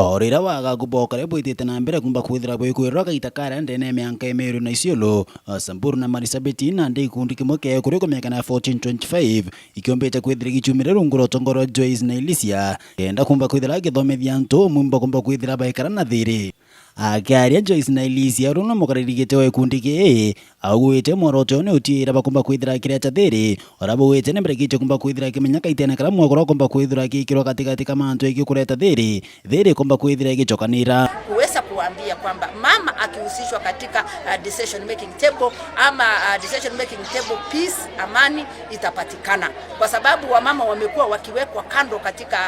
O rĩrĩa wagagu bokare bwitite na mbere kumba kwithira bwikwirwa kaita karia ndene mianka Meru na Isiolo, Samburu na Marsabit, na ndi ikundi kimwe ke kuri kumenyekana 1425 ikiombete kwithira gichumire rungu rwa utongoro Joyce na Elisia kenda kumba kwithira githomithia antu mwimbo kumba kwithira baikara na thiri. Akiaria Joyce na Elisia uria mukariri wa ikundi gii augwite mworoto ni utiira bakumba kwithira kireta thiri ora bugwite ni mbere kumba kwithira kimenya kaitena kara mwakora kumba kwithira gikirwa katikati ka mantu igi kureta thiri thiri kumba kwithira igicokanira. Kuweza kuambia kwamba mama akihusishwa katika decision making table ama decision making table, peace, amani itapatikana, kwa sababu wamama wamekuwa wakiwekwa kando katika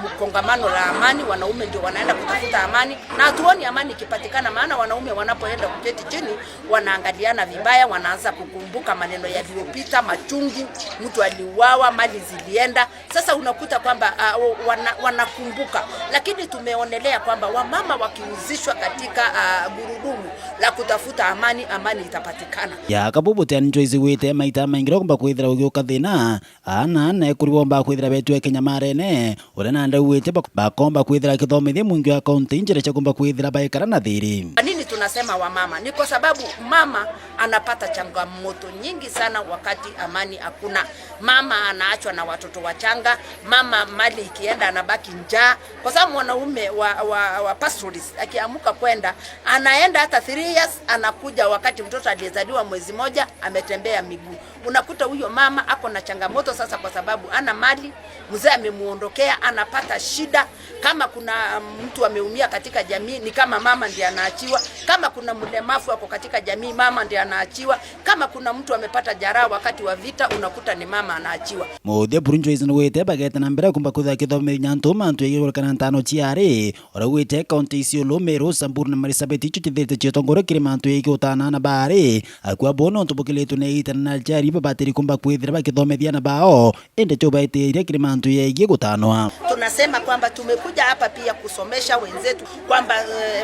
mkongamano la amani. Wanaume ndio wanaenda kutafuta amani na hatuoni amani ikipatikana, maana wanaume wanapoenda kuketi chini wanaangaliana vibaya, wanaanza kukumbuka maneno yaliyopita, machungu, mtu aliuawa, mali zilienda. Sasa unakuta kwamba wanakumbuka, lakini tumeonelea kwamba wamama wakihusishwa katika gurudumu la kutafuta amani, amani itapatikana. Yakabubuteani Joyce wite maita maingi kumba kwithira ugiuka thina ana ne kuri bomba kwithira betwe Kenya marene uria nande wite bakomba kwithira kithomithia mwingi wa kaunti njira cia kumba kwithira baikara na thiri. Kwa nini tunasema wamama? Ni kwa sababu mama anapata changamoto nyingi sana wakati amani hakuna. Mama anaachwa na watoto wachanga, mama mali ikienda anabaki njaa, kwa sababu mwanaume wa pastoralist akiamuka kwenda anaenda hata 3 years, anakuja wakati mtoto aliyezaliwa mwezi moja ametembea miguu. Unakuta huyo mama ako na changamoto sasa, kwa sababu ana mali, mzee amemuondokea, anapata shida. Kama kuna mtu ameumia katika jamii, ni kama mama ndiye anaachiwa. Kama kuna mlemavu ako katika jamii, mama ndiye anaachiwa. Kama kuna mtu amepata jeraha wakati wa vita, unakuta ni mama anaachiwa. Muthia buru Joyce nĩwĩte bagete na mbere kumba kwithira kithomithia antu mantu igurukana ntano ciari ora wite kaunti Isiolo, Meru, Samburu na Marsabit icio chithite chiotongoro kiri mantu igi utana na bari akua bono ntubukiritwe ni itana na jari babatiri kumba kwithira bakithomithia na bao indi tubaitiire kiri mantu yegie gutanwa. Tunasema kwamba tumekuja hapa pia kusomesha wenzetu kwamba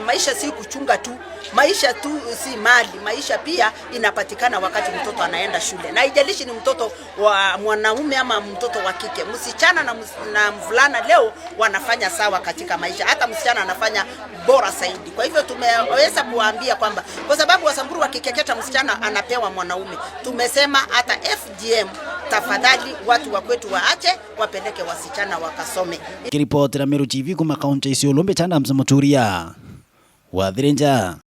maisha si kuchunga tu, maisha tu si mali, maisha pia inapatikana wakati mtoto anaenda shule, na haijalishi ni mtoto wa mwanaume ama mtoto wa kike. Msichana na mvulana leo wanafanya sawa katika maisha, hata msichana anafanya bora zaidi. Kwa hivyo tumeweza kuwaambia kwamba kwa sababu Wasamburu wakikeketa msichana anapewa mwanaume, tumesema hata FGM tafadhali, watu wa kwetu waache, wapeleke wasichana wakasome. Kiripotera Meru TV kuma kaunti Isiolo, Mbechanda Msamuturia wa Thirinja.